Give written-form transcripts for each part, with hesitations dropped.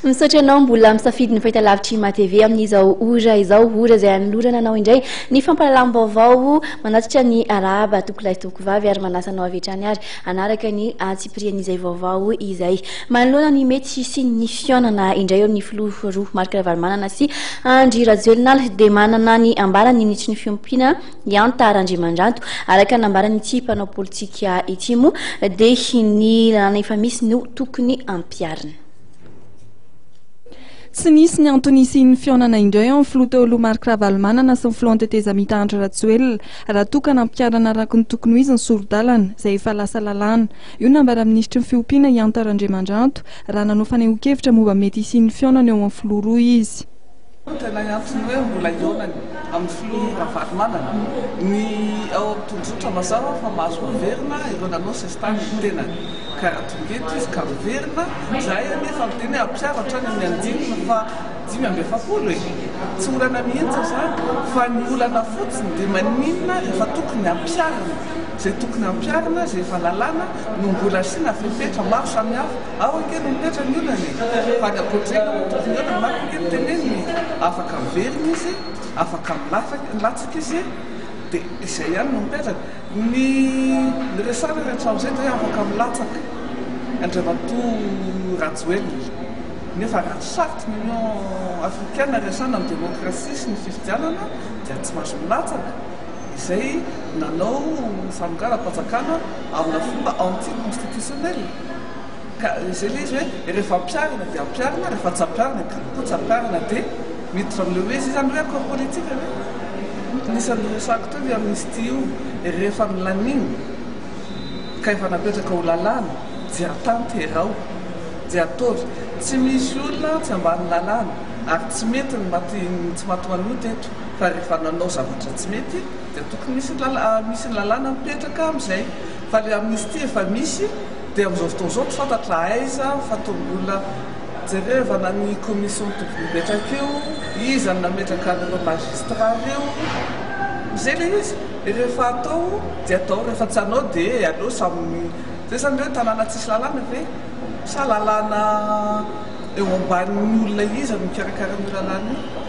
Misaotra anao mbola misafidy ny fahitalavitry MATV amin'izao ora izao, ora izay anolorana anao indray ny fampahalalam-baovao manatitra ny arahaba tompokolahy sy tompokovavy ary manasa anao avy hatrany ary hanaraka ny antsipirian'izay vaovao izay. Manoloana ny mety hisian'ny fihaonana indray eo amin'ny filoha roa Marc Ravalomanana sy Andry Rajoelina dia manana ny ambarany ny minisitry ny fiompiana Ihanta Randriamandranto. Araka ny nambaran'ity mpanao politika ity moa dia ny lalàna efa misy no tokony ampiharina. Tsy nisy ny antony hisian'ny fihaonana indray eo amin'ny filoha teo aloha Marc Ravalomanana sy ny filohan'ny tetezamita Andry Rajoelina raha toa ka nampiharana araka ny tokony ho izy ny sori-dalana izay efa lasa lalàna. Io no nambaran'ny minisitry ny fiompiana Ihanta Randriamandranto raha nanao fanehoan-kevitra momba ny mety hisian'ny fihaonana eo amin'ny filoha roa izy. Tena ny antony hoe mbola hihaonany amin'ny filoha Ravalomanana ny ao amin'ny tondrozotra mazava fa mahazo miverina ireo nanao sesitany ny tenany ka raha tonga eto izy ka miverina izahay anefa miteny hoe ampiaro hatrany amin'ny andininy faha 45 e! Tsy olana mihitsy izany fa ny olana fotsiny dia maninona rehefa tokony ampiharina izay tokony ampiharina izay efa lalàna no mbola asiana fepetra maro samihafa. Ao ange no mipetra ny olana e! Fa ny ankoatr'izay aloha no tokony olana, marina ange ny teneniny e! Afaka miverina izy, afaka milatsaka izy, dia izay ihany no mipetraka. Ny niresahana ary hatramin'izay dia hoe afaka milatsaka Andriamatoa Rajoelina, nefa raha charte ny Union Africaine resahana ny démocratie sy ny fifidianana dia tsy mahazo milatsaka izay nanao fanonganam-panjakana amina fomba anti-constitutionnel. Ka izay ilay izy hoe rehefa ampiharina dia ampiharina, rehefa tsy ampiharina dia koa tsy ampiharina dia miditra amin'ilay hoe izay izany hoe accord politique ve? Anisan'ny noresahako teo io amnistie io, rehefa nolanina ka efa napetraka ho lalàna dia tanteraho, dia ataovy. Tsy misy olona tsy ambany lalàna ary tsy mety ny maty ny tsy maty manota eto fa rehefa nanao zavatra tsy mety dia tokony misy misy ny lalàna mipetraka amin'izay fa ilay amnistie efa misy Dia amin'izao fotoana izao tsy fantatra aiza fa toa mbola jerevana ny commission tokony hipetraka eo, iza no nametraka an'ireo magistrat ireo. Izay ilay izy, rehefa atao dia atao, rehefa tsy hanao dia aleo samy, izay izany hoe tanàna tsisy lalàna ve? Sa lalàna eo ambanin'ny olona iza no mikarakara an'io lalàna io?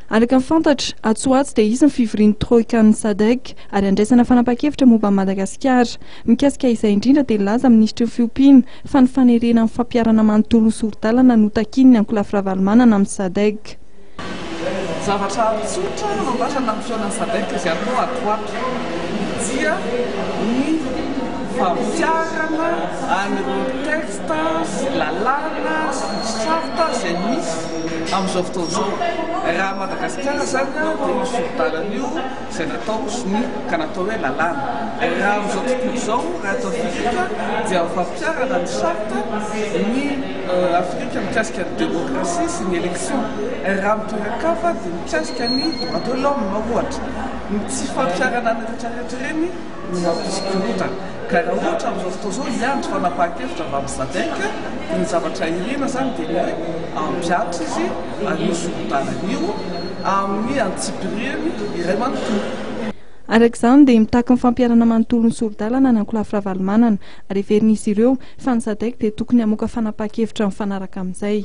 Araka ny fantatra, atsy ho atsy dia hisy ny fivorian'ny Troika-n'ny Sadec ary handraisana fanapahan-kevitra momba an'i Madagasikara. Mikasika izay indrindra dia nilaza ny minisitry ny Fiompiana fa ny fanerena amin'ny fampiharana manontolo ny sori-dalana no takian'ny ankolafy Ravalomanana amin'ny Sadec. Zavatra tsotra andrasana amin'ny fihaonan'ny Sadec izay atao ato ho ato dia ny fampiharana an'ireo texte sy lalàna sy charte izay misy Amin'izao fotoana izao, raha Madagasikara izany dia io sori-dalana io izay natao sonia ka natao hoe lalàna. Raha amin'izao tontolo izao, raha eto Afrika dia fampiharana ny charte ny Afrika mikasika ny démocratie sy ny élection. Raha amin'ny toeran-kafa dia mikasika ny droit de l'homme ohatra. Ny tsy fampiharana ny rehetrarehetra ireny no mampisy korontana. Ka raha ohatra amin'izao fotoana izao hiandry fanapahan-kevitra avy amin'ny Sadec dia ny zavatra irina izany dia ny hoe hampihatra izy an'io sori-dalana io amin'ny antsipiriany iray manontolo. Araka izany dia mitaky ny fampiharana manontolo ny sori-dalana ny ankolafy Ravalomanana ary heverin'izy ireo fa ny Sadec dia tokony hamoaka fanapahan-kevitra mifanaraka amin'izay.